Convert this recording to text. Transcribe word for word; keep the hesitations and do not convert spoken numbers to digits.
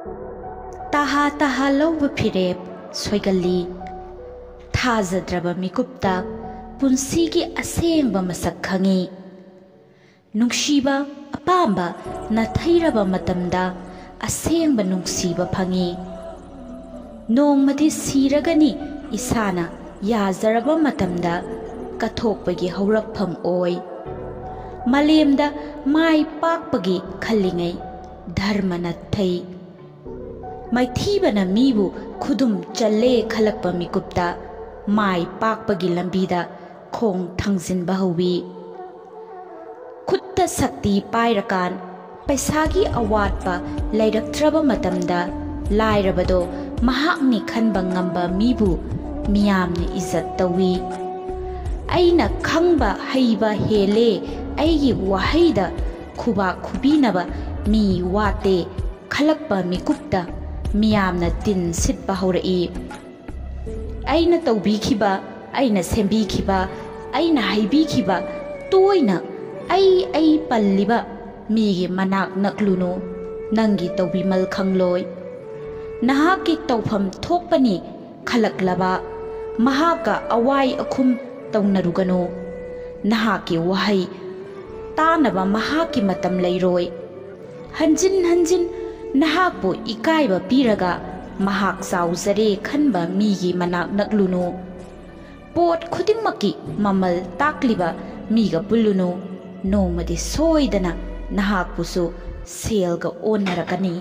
ꯇꯍꯥ ꯇꯍꯥ ꯂꯧꯕ ꯐꯤꯔꯦꯞ ꯁꯣꯏꯒꯜꯂꯤ꯫ ꯊꯥꯖꯗ꯭ꯔꯕ ꯃꯤꯀꯨꯞꯇ ꯄꯨꯟꯁꯤꯒꯤ ꯑꯁꯦꯡꯕ ꯃꯁꯛ ꯈꯪꯉꯤ꯫ ꯅꯨꯡꯁꯤꯕ ꯑꯄꯥꯝꯕ ꯅꯥꯊꯩꯔꯕ ꯃꯇꯝꯗ ꯑꯁꯦꯡꯕ ꯅꯨꯡꯁꯤꯕ ꯐꯪꯉꯤ꯫ ꯅꯣꯡꯃꯗꯤ ꯁꯤꯔꯒꯅꯤ ꯏꯁꯥꯅ ꯌꯥꯖꯔꯕ ꯃꯇꯝꯗ ꯀꯠꯊꯣꯛꯄꯒꯤ ꯍꯧꯔꯛꯐꯝ ꯑꯣꯏ꯫ ꯃꯥꯂꯦꯝꯗ ꯃꯥꯏ ꯄꯥꯛꯄꯒꯤ ꯈꯜꯂꯤꯉꯩ ꯙꯔꯃ ꯅꯥꯊꯩ꯫ ꯃꯥꯏꯊꯤꯕꯅ ꯃꯤꯕꯨ ꯈꯨꯗꯨꯝ ꯆꯜꯂꯦ ꯈꯜꯂꯛꯄ ꯃꯤꯀꯨꯞꯇ ꯃꯥꯏ ꯄꯥꯛꯄꯒꯤ ꯂꯝꯕꯤꯗ ꯈꯣꯡ ꯊꯥꯡꯖꯤꯟꯕ ꯍꯧꯏ꯫ ꯈꯨꯠꯇ ꯁꯛꯇꯤ ꯄꯥꯏꯔꯀꯥꯟ ꯄꯩꯁꯥꯒꯤ ꯑꯋꯥꯠꯄ ꯂꯩꯔꯛꯇ꯭ꯔꯕ ꯃꯇꯝꯗ ꯂꯥꯏꯔꯕꯗꯣ ꯃꯍꯥꯛꯅꯤ ꯈꯟꯕ ꯉꯝꯕ ꯃꯤꯕꯨ ꯃꯤꯌꯥꯝꯅ ꯏꯖꯠ ꯇꯧꯏ꯫ ꯑꯩꯅ ꯈꯪꯕ ꯍꯩꯕ ꯍꯦꯜꯂꯦ, ꯑꯩꯒꯤ ꯋꯥꯍꯩꯗ ꯈꯨꯕꯥꯛ ꯈꯨꯕꯤꯅꯕ ꯃꯤ ꯋꯥꯠꯇꯦ ꯈꯜꯂꯛꯄ ꯃꯤꯀꯨꯞꯇ ꯃꯤꯌꯥꯝꯅ ꯇꯤꯟ ꯁꯤꯠꯄ ꯍꯧꯔꯛꯏ꯫ ꯑꯩꯅ ꯇꯧꯕꯤꯈꯤꯕ, ꯑꯩꯅ ꯁꯦꯝꯕꯤꯈꯤꯕ, ꯑꯩꯅ ꯍꯩꯕꯤꯈꯤꯕ ꯇꯣꯏꯅ ꯑꯩ ꯑꯩ ꯄꯜꯂꯤꯕ ꯃꯤꯒꯤ ꯃꯅꯥꯛ ꯅꯛꯂꯨꯅꯨ, ꯅꯪꯒꯤ ꯇꯧꯕꯤꯃꯜ ꯈꯪꯂꯣꯏ꯫ ꯅꯍꯥꯛꯀꯤ ꯇꯧꯐꯝ ꯊꯣꯛꯄꯅꯤ ꯈꯜꯂꯛꯂꯕ ꯃꯍꯥꯛꯀ ꯑꯋꯥꯏ ꯑꯈꯨꯝ ꯇꯧꯅꯔꯨꯒꯅꯨ꯫ ꯅꯍꯥꯛꯀꯤ ꯋꯥꯍꯩ ꯇꯥꯅꯕ ꯃꯍꯥꯛꯀꯤ ꯃꯇꯝ ꯂꯩꯔꯣꯏ꯫ ꯍꯟꯖꯤꯟ ꯍꯟꯖꯤꯟ ꯅꯍꯥꯛꯄꯨ ꯏꯀꯥꯏꯕ ꯄꯤꯔꯒ ꯃꯍꯥꯛ ꯆꯥꯎꯖꯔꯦ ꯈꯟꯕ ꯃꯤꯒꯤ ꯃꯅꯥꯛ ꯅꯛꯂꯨꯅꯨ꯫ ꯄꯣꯠ ꯈꯨꯗꯤꯡꯃꯛꯀꯤ ꯃꯃꯜ ꯇꯥꯛꯂꯤꯕ ꯃꯤꯒ ꯄꯨꯜꯂꯨꯅꯨ꯫ ꯅꯣꯡꯃꯗꯤ ꯁꯣꯏꯗꯅ ꯅꯍꯥꯛꯄꯨꯁꯨ ꯁꯦꯜꯒ ꯑꯣꯟꯅꯔꯛꯀꯅꯤ꯫